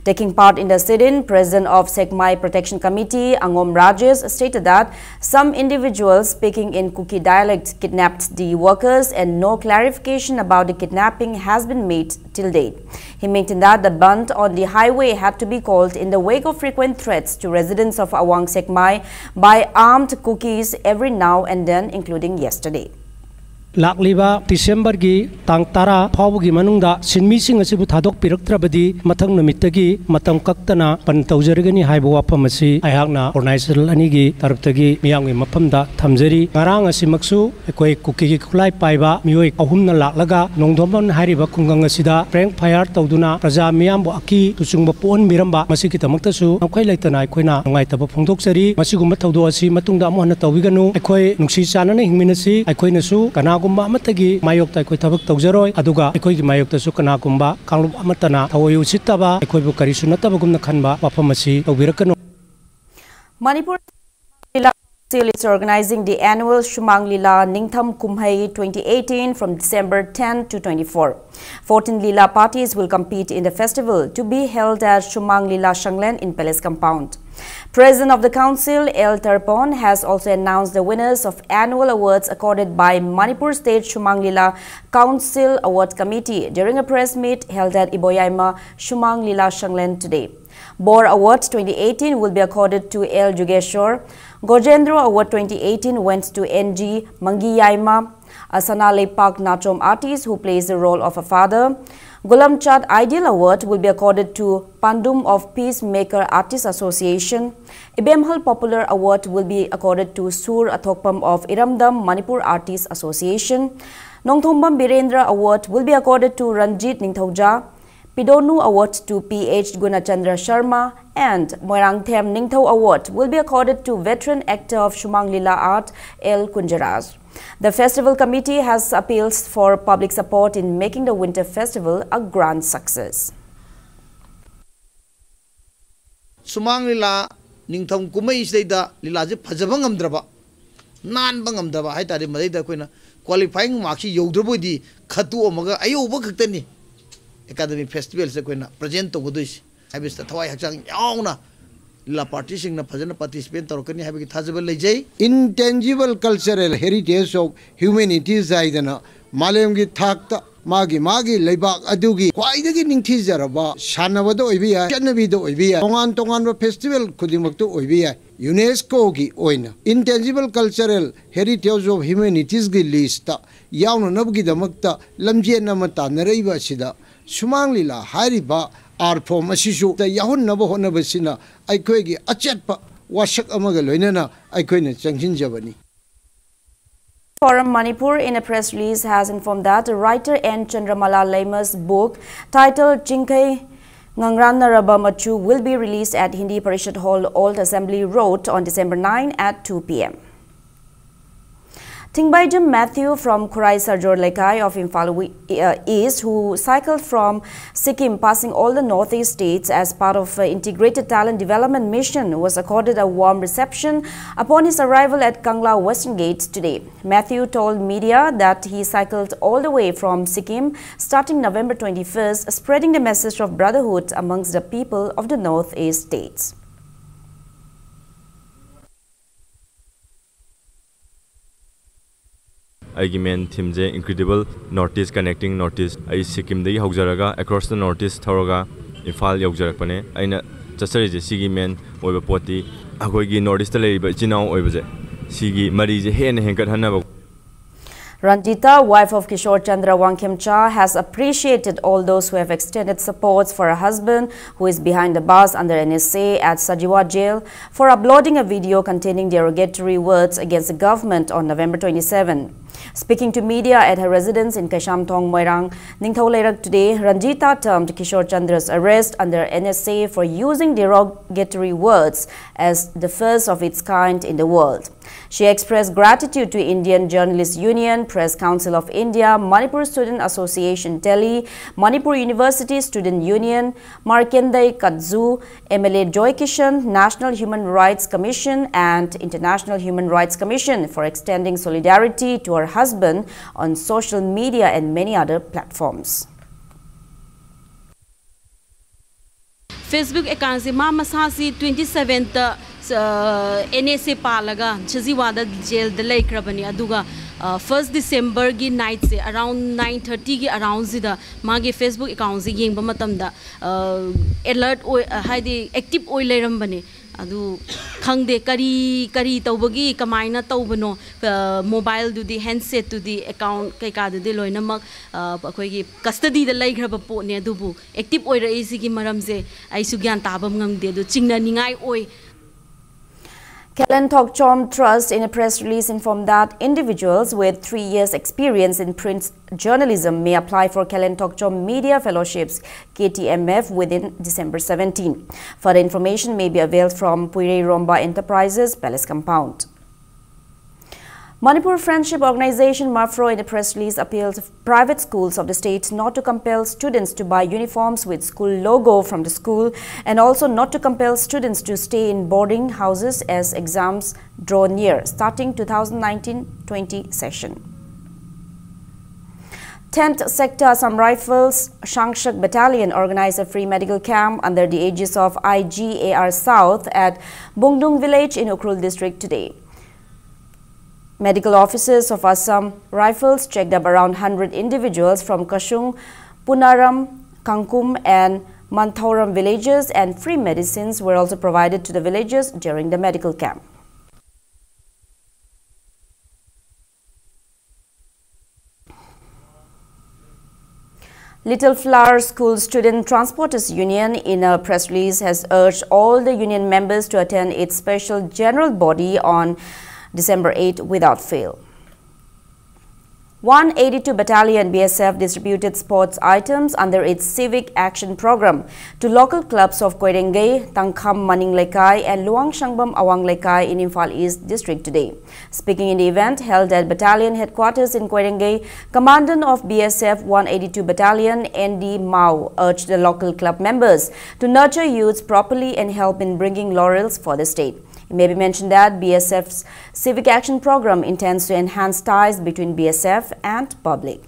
Taking part in the sit-in, President of Sekmai Protection Committee, Angom Rajesh, stated that some individuals speaking in Kuki dialect kidnapped the workers and no clarification about the kidnapping has been made till date. He maintained that the bandh on the highway had to be called in the wake of frequent threats to residents of Awang Sekmai by armed Kukis every now and then, including yesterday. ꯂꯥꯛꯂꯤꯕ ꯗꯤꯁꯦꯝꯕꯔꯒꯤ ꯇꯥꯡ ꯇꯔꯥ ꯐꯥꯎꯕꯒꯤ ꯃꯅꯨꯡꯗ ꯁꯤꯟꯃꯤꯁꯤꯡ ꯑꯁꯤꯕꯨ ꯊꯥꯗꯣꯛꯄꯤꯔꯛꯇ꯭ꯔꯕꯗꯤ ꯃꯊꯪ ꯅꯨꯃꯤꯠꯇꯒꯤ ꯃꯇꯝ ꯀꯛꯇꯅ ꯕꯟ ꯇꯧꯖꯔꯒꯅꯤ ꯍꯥꯏꯕ ꯋꯥꯐꯝ ꯑꯁꯤ ꯑꯩꯍꯥꯛꯅ ꯑꯣꯔꯒꯅꯥꯏꯖꯦꯁꯟ ꯑꯅꯤꯒꯤ ꯇꯔꯞꯇꯒꯤ ꯃꯤꯌꯥꯝꯒꯤ ꯃꯐꯝꯗ ꯊꯝꯖꯔꯤ꯫ ꯉꯔꯥꯡ ꯑꯁꯤꯃꯛꯁꯨ ꯑꯩꯈꯣꯏ ꯀꯨꯀꯤꯒꯤ ꯈꯨꯠꯂꯥꯏ ꯄꯥꯏꯕ ꯃꯤꯑꯣꯏ ꯑꯍꯨꯝꯅ ꯂꯥꯛꯂꯒ ꯅꯣꯡꯗꯣꯝꯕꯝ ꯍꯥꯏꯔꯤꯕ ꯈꯨꯡꯒꯪ ꯑꯁꯤꯗ ꯄ꯭ꯔꯦꯡ ꯐꯥꯌꯔ ꯇꯧꯗꯨꯅ ꯄ꯭ꯔꯖꯥ ꯃꯤꯌꯥꯝꯕꯨ ꯑꯀꯤ ꯇꯨꯆꯨꯡꯕ ꯄꯣꯛꯍꯟꯕꯤꯔꯝꯕ, ꯃꯁꯤꯒꯤꯗꯃꯛꯇꯁꯨ ꯅꯝꯈꯩ ꯂꯩꯇꯅ ꯑꯩꯈꯣꯏꯅ ꯅꯨꯡꯉꯥꯏꯇꯕ ꯐꯣꯡꯗꯣꯛꯆꯔꯤ꯫ ꯃꯁꯤꯒꯨꯝꯕ ꯊꯧꯗꯣꯛ ꯑꯁꯤ ꯃꯇꯨꯡꯗ ꯑꯃꯨꯛ ꯍꯟꯅ ꯇꯧꯕꯤꯒꯅꯨ꯫ ꯑꯩꯈꯣꯏ ꯅꯨꯡꯁꯤ ꯆꯥꯟꯅꯅ ꯍꯤꯡꯃꯤꯟꯅꯁꯤ꯫ ꯑꯩꯈꯣꯏꯅꯁꯨ ꯀꯅꯥꯒꯨꯝꯕ ꯀꯨꯝꯕ ꯑꯃꯠꯇꯒꯤ ꯃꯥꯌꯣꯛꯇ ꯑꯩꯈꯣꯏ ꯊꯕꯛ ꯇꯧꯖꯔꯣꯏ, ꯑꯗꯨꯒ ꯑꯩꯈꯣꯏꯒꯤ ꯃꯥꯌꯣꯛꯇꯁꯨ ꯀꯅꯥꯒꯨꯝꯕ ꯀꯥꯡꯂꯨꯞ ꯑꯃꯠꯇꯅ ꯊꯑꯣꯏ ꯎꯁꯤꯠꯇꯕ, ꯑꯩꯈꯣꯏꯕꯨ ꯀꯔꯤꯁꯨ ꯅꯠꯇꯕꯒꯨꯝꯅ ꯈꯟꯕ ꯋꯥꯐꯝ ꯑꯁꯤ ꯇꯧꯕꯤꯔꯛꯀꯅꯨ꯫ Manipur Lila Council is organizing the annual Shumang Lila Ningtham Kumhai twenty eighteen from December ten to twenty-four. Fourteen Lila parties will compete in the festival, to be held at Shumang Lila Shanglen in Palace Compound. President of the Council, L Tarpon, has also announced the winners of annual awards accorded by Manipur State Shumang Lila Council Award Committee during a press meet held at Iboyaima Shumang Lila Shanglen today. Bor Award twenty eighteen will be accorded to L Jugeshwar. Gojendro Award twenty eighteen went to N G Mangiyaima, a Sana Leipak Nachom artist who plays the role of a father. Gulamchat Ideal Award will be accorded to Pandum of Peacemaker Artist Association. Ibemhal Popular Award will be accorded to Sur Athokpam of Iramdam Manipur Artist Association. Nongthombam Birendra Award will be accorded to Ranjit Ningthouja. Pidonu Award to P H Gunachandra Sharma and Moirangthem Ningthou Award will be accorded to veteran actor of Shumang Lila Art, L Kunjaraj. The festival committee has appeals for public support in making the winter festival a grand success. ꯁꯨꯃꯥꯡ ꯂꯤꯂꯥ ꯅꯤꯡꯊꯝ ꯀꯨꯝꯍꯩꯁꯤꯗꯩꯗ ꯂꯤꯂꯥꯁꯦ ꯐꯖꯕ ꯉꯝꯗ꯭ꯔꯕ, ꯅꯥꯟꯕ ꯉꯝꯗ꯭ꯔꯕ ꯍꯥꯏ ꯇꯥꯔꯗꯤ, ꯃꯗꯩꯗ ꯑꯩꯈꯣꯏꯅ qualifying markꯁꯤ ꯌꯧꯗ꯭ꯔꯕ ꯑꯣꯏꯗꯤ ꯈꯠꯇꯣꯛꯑꯝꯃꯒ ꯑꯌꯧꯕ ꯈꯛꯇꯅꯤ ꯑꯦꯀꯥꯗꯃꯤ ꯐꯦꯁꯇꯤꯚꯦꯜꯁꯦ ꯑꯩꯈꯣꯏꯅ ꯄ꯭ꯔꯖꯦꯟ ꯇꯧꯒꯗꯣꯏꯁꯦ ꯍꯥꯏꯕꯁꯤꯗ ꯊꯋꯥꯏ ꯍꯛꯆꯥꯡ ꯌꯥꯎꯅ ꯂꯤꯂꯥ ꯄꯥꯔꯇꯤꯁꯤꯡꯅ ꯐꯖꯅ ꯄꯥꯔꯇꯤꯁꯤꯄꯦꯠ ꯇꯧꯔꯛꯀꯅꯤ ꯍꯥꯏꯕꯒꯤ ꯊꯥꯖꯕ ꯂꯩꯖꯩ꯫ Intangible Cultural Heritage of Humanities ꯍꯥꯏꯗꯅ ꯃꯥꯂꯦꯝꯒꯤ ꯊꯥꯛꯇ ꯃꯥꯒꯤ ꯃꯥꯒꯤ ꯂꯩꯕꯥꯛ ꯑꯗꯨꯒꯤ ꯈ꯭ꯋꯥꯏꯗꯒꯤ ꯅꯤꯡꯊꯤꯖꯔꯕ ꯁꯥꯟꯅꯕꯗ ꯑꯣꯏꯕ ꯌꯥꯏ, ꯆꯠꯅꯕꯤꯗ ꯑꯣꯏꯕ ꯌꯥꯏ, ꯇꯣꯉꯥꯟ ꯇꯣꯉꯥꯟꯕ ꯐꯦꯁꯇꯤꯚꯦꯜ ꯈꯨꯗꯤꯡꯃꯛꯇ ꯑꯣꯏꯕ ꯌꯥꯏ, ꯌꯨꯅꯦꯁꯀꯣꯒꯤ ꯑꯣꯏꯅ Intangible Cultural Heritage of Humanities ꯀꯤ ꯂꯤꯁꯇ ꯌꯥꯎꯅꯅꯕꯒꯤꯗꯃꯛꯇ ꯂꯝꯖꯦꯟ ꯑꯃ ꯇꯥꯟꯅꯔꯛꯏꯕ ꯑꯁꯤꯗ ꯁꯨꯃꯥꯡ ꯂꯤꯂꯥ ꯍꯥꯏꯔꯤꯕ ꯑꯥꯔꯠ ꯐꯣꯔꯝ ꯑꯁꯤꯁꯨ ꯌꯥꯎꯍꯟꯅꯕ ꯍꯣꯠꯅꯕꯁꯤꯅ ꯑꯩꯈꯣꯏꯒꯤ ꯑꯆꯦꯠꯄ ꯋꯥꯁꯛ ꯑꯃꯒ ꯂꯣꯏꯅꯅ ꯑꯩꯈꯣꯏꯅ ꯆꯪꯁꯤꯟꯖꯕꯅꯤ꯫ Forum Manipur, in a press release, has informed that writer N Chandramala Leima's book titled Chingkhei Ngangrannaraba Machu will be released at Hindi Parishad Hall, Old Assembly Road, on December nine at two P M. Thingbaijam Matthew from Khurai Sarjor Lekai of Imphal Wi- uh, East, who cycled from Sikkim, passing all the northeast states as part of uh, Integrated Talent Development Mission, was accorded a warm reception upon his arrival at Kangla Western Gate today. Matthew told media that he cycled all the way from Sikkim starting November twenty-first, spreading the message of brotherhood amongst the people of the northeast states. ꯑꯩꯒꯤ ꯃꯦꯟ ꯊꯤꯝꯁꯦ Incredible North East, Connecting North East꯫ ꯑꯩ ꯁꯤꯛꯀꯤꯝꯗꯒꯤ ꯍꯧꯖꯔꯒ Across the North East ꯊꯧꯔꯒ ꯏꯝꯐꯥꯜ ꯌꯧꯖꯔꯛꯄꯅꯦ꯫ ꯑꯩꯅ ꯆꯠꯆꯔꯤꯁꯦ ꯁꯤꯒꯤ ꯃꯦꯟ ꯑꯣꯏꯕ ꯄꯣꯠꯇꯤ ꯑꯩꯈꯣꯏꯒꯤ ꯅꯣꯔꯠ ꯏꯁꯇ ꯂꯩꯔꯤꯕ ꯏꯆꯤꯟ ꯏꯅꯥꯎ ꯑꯣꯏꯕꯁꯦ ꯁꯤꯒꯤ ꯃꯔꯤꯁꯦ ꯍꯦꯟꯅ ꯍꯦꯟꯒꯠꯍꯟꯅꯕ꯫ Ranjita, wife of Kishore Chandra Wangkhemcha, has appreciated all those who have extended supports for her husband, who is behind the bars under N S A at Sajiwa Jail, for uploading a video containing derogatory words against the government on November twenty-seven. Speaking to media at her residence in Kaishamthong, Moirang, Ningthou Leirak today, Ranjita termed Kishore Chandra's arrest under N S A for using derogatory words as the first of its kind in the world. She expressed gratitude to Indian Journalists Union, Press Council of India, Manipur Student Association Delhi, Manipur University Student Union, Markandeya Katzu, M L A Joy Kishan, National Human Rights Commission and International Human Rights Commission for extending solidarity to her husband on social media and many other platforms. Facebook account ꯁꯦ ꯃꯥ ꯃꯁꯥꯁꯤ twenty seven ꯇ N S A ꯄꯥꯜꯂꯒ ꯁꯖꯤꯋꯥꯗ ꯖꯦꯜꯗ ꯂꯩꯈ꯭ꯔꯕꯅꯤ꯫ ꯑꯗꯨꯒ first December ꯒꯤ night ꯁꯦ around nine thirty ꯒꯤ around ꯁꯤꯗ ꯃꯥꯒꯤ Facebook account ꯁꯦ ꯌꯦꯡꯕ ꯃꯇꯝꯗ alert ꯑꯣꯏ, ꯍꯥꯏꯗꯤ active ꯑꯣꯏ ꯂꯩꯔꯝꯕꯅꯦ꯫ ꯑꯗꯨ ꯈꯪꯗꯦ ꯀꯔꯤ ꯀꯔꯤ ꯇꯧꯕꯒꯤ, ꯀꯃꯥꯏꯅ ꯇꯧꯕꯅꯣ, mobile ꯗꯨꯗꯤ, handset ꯇꯨꯗꯤ, account ꯀꯩꯀꯥꯗꯨꯗꯤ ꯂꯣꯏꯅꯃꯛ ꯑꯩꯈꯣꯏꯒꯤ custody ꯗ ꯂꯩꯈ꯭ꯔꯕ ꯄꯣꯠꯅꯦ꯫ ꯑꯗꯨꯕꯨ active ꯑꯣꯏꯔꯛꯏꯁꯤꯒꯤ ꯃꯔꯝꯁꯦ ꯑꯩꯁꯨ ꯒ꯭ꯌꯥꯟ ꯇꯥꯕ ꯉꯝꯗꯦ꯫ ꯑꯗꯨ ꯆꯤꯡꯅꯅꯤꯡꯉꯥꯏ ꯑꯣꯏ꯫ Kelen Tokchom Trust, in a press release, informed that individuals with three years experience in print journalism may apply for Kelen Tokchom Media Fellowships, K T M F, within December seventeen. Further information may be availed from Puirei Romba Enterprises, Palace Compound. Manipur Friendship Organization, MAFRO, in a press release appealed to private schools of the state not to compel students to buy uniforms with school logo from the school and also not to compel students to stay in boarding houses as exams draw near, starting two thousand nineteen twenty session. Tenth Sector Assam Rifles Shangshak Battalion organized a free medical camp under the aegis of I G A R South at Bungdung village in Ukhrul district today. Medical officers of Assam Rifles checked up around hundred individuals from Kashung, Punaram, Kangkum and Manthoram villages, and free medicines were also provided to the villagers during the medical camp. Little Flower School Student Transporters Union, in a press release, has urged all the union members to attend its special general body on December eighth without fail. One eighty-two Battalion B S F distributed sports items under its Civic Action Program to local clubs of Koirengei, Tangkham Maning Lekai, and Luang Shangbam Awang Lekai in Imphal East District today. Speaking in the event held at battalion headquarters in Koirengei, Commandant of B S F one eighty-two Battalion, N D Mao, urged the local club members to nurture youths properly and help in bringing laurels for the state. It may be mentioned that B S F's Civic Action Program intends to enhance ties between B S F and public.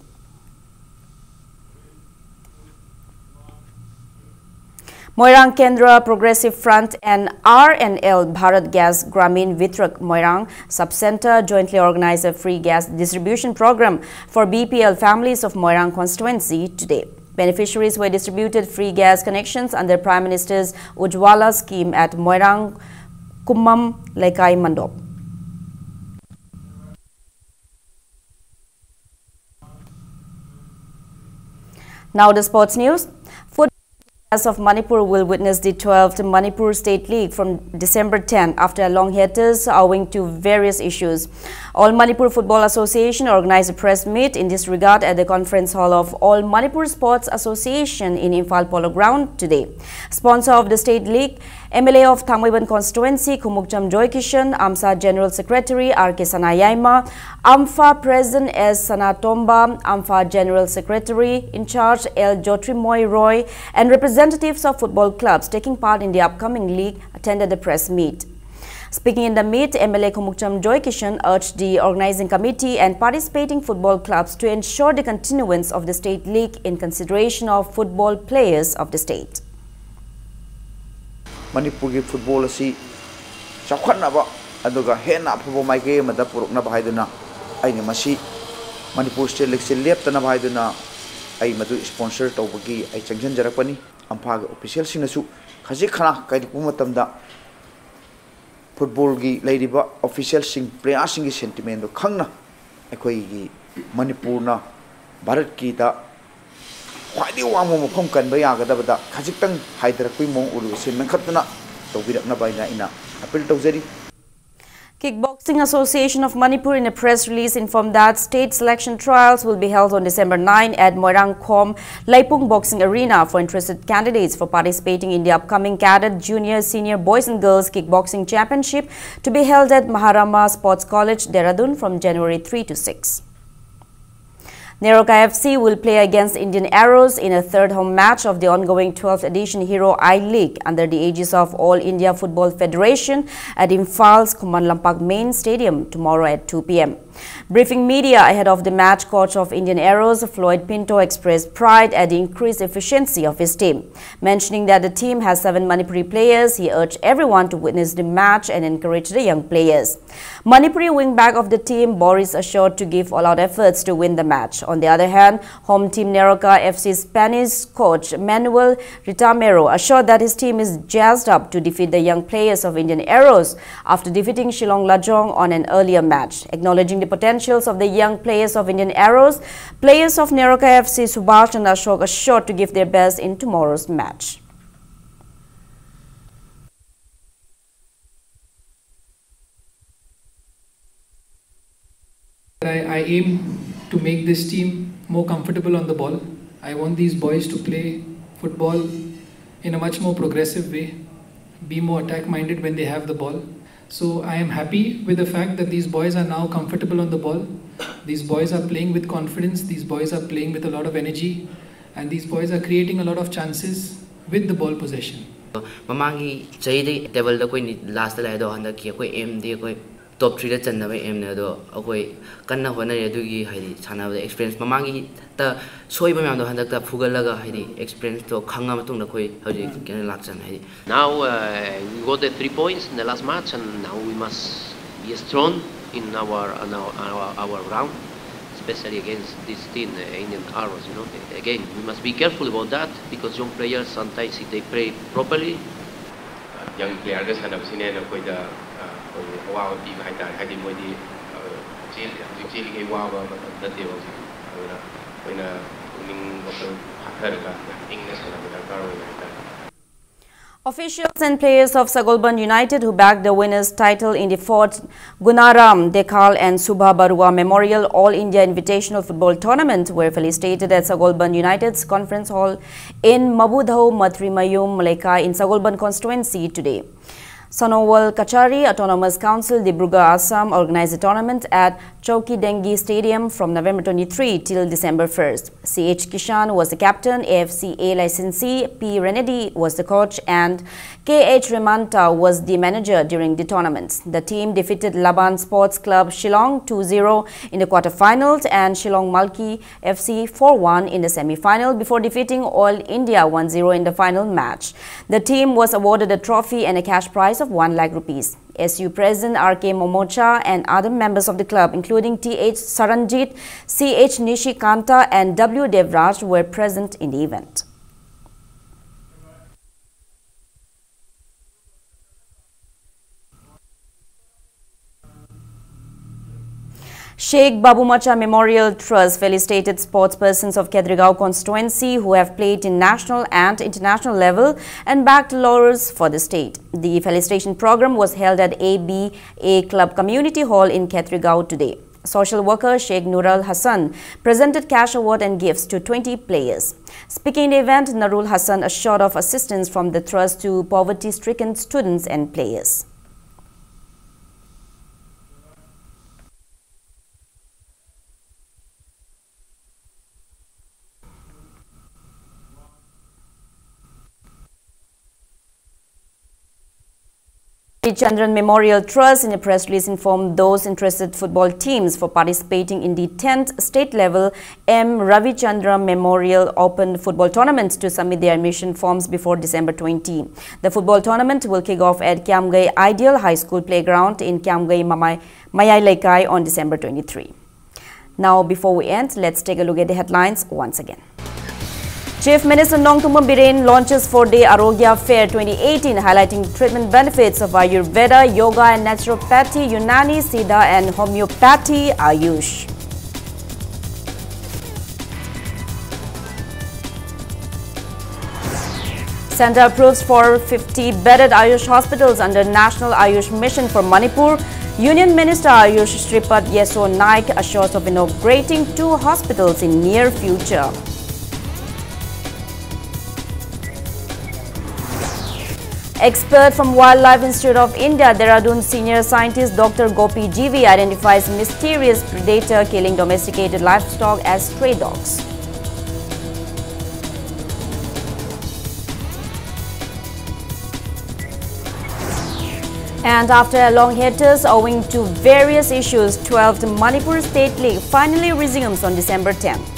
Moirang Kendra Progressive Front and R and L Bharat Gas Gramin Vitrak Moirang Sub-Center jointly organized a free gas distribution program for B P L families of Moirang constituency today. Beneficiaries were distributed free gas connections under Prime Minister's Ujjwala scheme at Moirang Kumam Lekai Mandop. Now the sports news. Football of Manipur will witness the twelfth Manipur State League from December ten after a long hiatus owing to various issues. All Manipur Football Association organized a press meet in this regard at the conference hall of All Manipur Sports Association in Imphal Polo Ground today. Sponsor of the State League, M L A of Thangmeiban constituency, Khumukcham Joy Kishan, AMSA General Secretary R K Sanayaima, AMFA President S Sanatomba, AMFA General Secretary in charge L Jyotirmoy Roy, and representatives of football clubs taking part in the upcoming league attended the press meet. Speaking in the meet, M L A Khumukcham Joy Kishan urged the organizing committee and participating football clubs to ensure the continuance of the state league in consideration of football players of the state. ꯃꯅꯤꯄꯨꯔꯒꯤ ꯐꯨꯠꯕꯣꯜ ꯑꯁꯤ ꯆꯥꯎꯈꯠꯅꯕ ꯑꯗꯨꯒ ꯍꯦꯟꯅ ꯑꯐꯕ ꯃꯥꯏꯀꯩ ꯑꯃꯗ ꯄꯨꯔꯛꯅꯕ ꯍꯥꯏꯗꯨꯅ ꯑꯩꯅ ꯃꯁꯤ ꯃꯅꯤꯄꯨꯔ ꯁ꯭ꯇꯦꯠ ꯂꯤꯒꯁꯤ ꯂꯦꯞꯇꯅꯕ ꯍꯥꯏꯗꯨꯅ ꯑꯩ ꯃꯗꯨ ꯁ꯭ꯄꯣꯟꯁꯔ ꯇꯧꯕꯒꯤ ꯑꯩ ꯆꯪꯁꯤꯟꯖꯔꯛꯄꯅꯤ꯫ ꯑꯝꯐꯥꯒꯤ ꯑꯣꯐꯤꯁꯤꯌꯦꯜꯁꯤꯡꯅꯁꯨ ꯈꯖꯤꯛ ꯈꯔ ꯀꯥꯏꯗꯣꯛꯄ ꯃꯇꯝꯗ ꯐꯨꯠꯕꯣꯜꯒꯤ ꯂꯩꯔꯤꯕ ꯑꯣꯐꯤꯁꯤꯌꯦꯜꯁꯤꯡ, ꯄ꯭ꯂꯦꯌꯥꯔꯁꯤꯡꯒꯤ ꯁꯦꯟꯇꯤꯃꯦꯟꯗꯣ ꯈꯪꯅ ꯑꯩꯈꯣꯏꯒꯤ ꯃꯅꯤꯄꯨꯔꯅ ꯚꯥꯔꯠꯀꯤꯗ ꯈ꯭ꯋꯥꯏꯗꯒꯤ ꯋꯥꯡꯕ ꯃꯐꯝ ꯀꯟꯕ ꯌꯥꯒꯗꯕꯗ ꯈꯖꯤꯛꯇꯪ ꯍꯥꯏꯊꯔꯛꯄꯒꯤ ꯃꯑꯣꯡ ꯎꯔꯤꯕꯁꯤ ꯃꯦꯟꯈꯠꯇꯨꯅ ꯇꯧꯕꯤꯔꯛꯅꯕ ꯍꯥꯏꯅ ꯑꯩꯅ ꯑꯄꯤꯜ ꯇꯧꯖꯔꯤ꯫ Kickboxing Association of Manipur, in a press release, informed that state selection trials will be held on December nine at Moirangkhom Leipung Boxing Arena for interested candidates for participating in the upcoming Cadet Junior Senior Boys and Girls Kickboxing Championship to be held at Maharama Sports College, Dehradun, from January three to six. Neroka F C will play against Indian Arrows in a third home match of the ongoing twelfth edition Hero I League under the aegis of All India Football Federation at Imphal's Khuman Lampak Main Stadium tomorrow at two p m. Briefing media ahead of the match, coach of Indian Arrows, Floyd Pinto, expressed pride at the increased efficiency of his team. Mentioning that the team has seven Manipuri players, he urged everyone to witness the match and encourage the young players. Manipuri wingback of the team, Boris, assured to give all-out efforts to win the match. On the other hand, home team Neroka F C's Spanish coach Manuel Ritamero assured that his team is jazzed up to defeat the young players of Indian Arrows after defeating Shillong Lajong on an earlier match. Acknowledging the potentials of the young players of Indian Arrows, players of Neroka F C, Subhash and Ashok, assured to give their best in tomorrow's match. I, I aim to make this team more comfortable on the ball. I want these boys to play football in a much more progressive way, be more attack minded when they have the ball. So I am happy with the fact that these boys are now comfortable on the ball. These boys are playing with confidence, these boys are playing with a lot of energy, and these boys are creating a lot of chances with the ball possession. ꯃꯃꯥꯡꯒꯤ ꯆꯍꯤꯗꯤ ꯇꯦꯕꯜꯗ ꯑꯩꯈꯣꯏ ꯂꯥꯁꯇ ꯂꯥꯛꯑꯦ, ꯑꯗꯣ ꯍꯟꯗꯛꯀꯤ ꯑꯩꯈꯣꯏ ꯑꯦꯝꯗꯤ ꯑꯩꯈꯣꯏ ꯇꯣꯞ ꯊ꯭ꯔꯤꯗ ꯆꯟꯅꯕ ꯑꯦꯝꯅꯦ꯫ ꯑꯗꯣ ꯑꯩꯈꯣꯏ ꯀꯟꯅ ꯍꯣꯠꯅꯔꯤ꯫ ꯑꯗꯨꯒꯤ ꯍꯥꯏꯗꯤ ꯁꯥꯟꯅꯕꯗ ꯑꯦꯛꯁꯄꯤꯔꯤꯌꯦꯟꯁ, ꯃꯃꯥꯡꯒꯤ ꯇ ꯁꯣꯏꯕ ꯃꯌꯥꯝꯗꯣ ꯍꯟꯗꯛꯇ ꯐꯨꯒꯠꯂꯒ ꯍꯥꯏꯗꯤ ꯑꯦꯛꯁꯄꯤꯔꯤꯌꯦꯟꯁꯇꯣ ꯈꯪꯉ ꯃꯇꯨꯡꯗ ꯑꯩꯈꯣꯏ ꯍꯧꯖꯤꯛ ꯀꯩꯅꯣ ꯂꯥꯛꯆꯅꯤ ꯍꯥꯏꯗꯤ Now uh, we got the three points in the last match, and now we must be strong in our our, our, our ground, especially against this team, uh, Indian Arrows. You know, again we must be careful about that because young players sometimes, if they play properly, ꯌꯪ ꯄ꯭ꯂꯦꯌꯔꯒ ꯁꯥꯟꯅꯕꯁꯤꯅ ꯍꯦꯟꯅ ꯑꯩꯈꯣꯏꯗ ꯑꯩꯈꯣꯏꯒꯤ ꯑꯋꯥꯕ ꯄꯤꯕ ꯍꯥꯏꯇꯥꯔꯦ꯫ ꯍꯥꯏꯗꯤ ꯃꯣꯏꯗꯤ ꯆꯦꯜ-, ꯍꯧꯖꯤꯛ ꯆꯦꯜꯂꯤꯉꯩ ꯋꯥꯕ ꯃꯇꯝ ꯅꯠꯇꯦꯕ ꯍꯧꯖꯤꯛ꯫ ꯑꯗꯨꯅ ꯑꯩꯈꯣꯏꯅ ꯄꯨꯛꯅꯤꯡ ꯋꯥꯈꯜ ꯐꯥꯊꯔꯒ ꯌꯥꯝ ꯏꯪꯅ ꯁꯥꯟꯅꯕ ꯗꯔꯀꯥꯔ ꯑꯣꯏ ꯍꯥꯏꯇꯥꯔꯦ꯫ Officials and players of Sagolband United, who bagged the winners' title in the fourth Gunaram Dekhal and Subha Barua Memorial All India Invitational Football Tournament, were felicitated at Sagolband United's conference hall in Mabudhau Matrimayum Maleka in Sagolband constituency today. Sonowal Kachari Autonomous Council, Dibrugarh, Assam, organized the tournament at Chowki Dengi Stadium from November twenty-three till December first. C H Kishan was the captain, A F C A licensee P Renedi was the coach, and K H Remanta was the manager during the tournament. The team defeated Laban Sports Club Shillong two zero in the quarterfinals and Shillong Malki F C four one in the semi-final before defeating All India one zero in the final match. The team was awarded a trophy and a cash prize of one lakh rupees. S U President R K Momocha and other members of the club, including T H Saranjit, C H Nishikanta, and W Devraj, were present in the event. Sheikh Babu Macha Memorial Trust felicitated sportspersons of Khetrigao constituency who have played in national and international level and bagged laurels for the state. The felicitation program was held at A B A Club Community Hall in Khetrigao today. Social worker Sheikh Nural Hassan presented cash award and gifts to twenty players. Speaking in the event, Nurul Hassan assured of assistance from the trust to poverty-stricken students and players. Chandran Memorial Trust, in a press release, informed those interested football teams for participating in the tenth state level M Ravichandra Memorial Open Football Tournament to submit their admission forms before December twenty. The football tournament will kick off at Kiamgai Ideal High School Playground in Kiamgai Mamai, Mayai Leikai on December twenty-three. Now, before we end, let's take a look at the headlines once again. Chief Minister Nongthombam Biren launches four-day Arogya Fair twenty eighteen, highlighting treatment benefits of Ayurveda, Yoga and Naturopathy, Unani, Siddha and Homeopathy, Ayush. Centre approves four fifty bedded Ayush hospitals under National Ayush Mission for Manipur. Union Minister Ayush Shripad Yeso Naik assures of inaugurating two hospitals in near future. Expert from Wildlife Institute of India, Dehradun, senior scientist Doctor Gopi G V identifies mysterious predator killing domesticated livestock as stray dogs. And after a long hiatus owing to various issues, twelfth Manipur State League finally resumes on December tenth.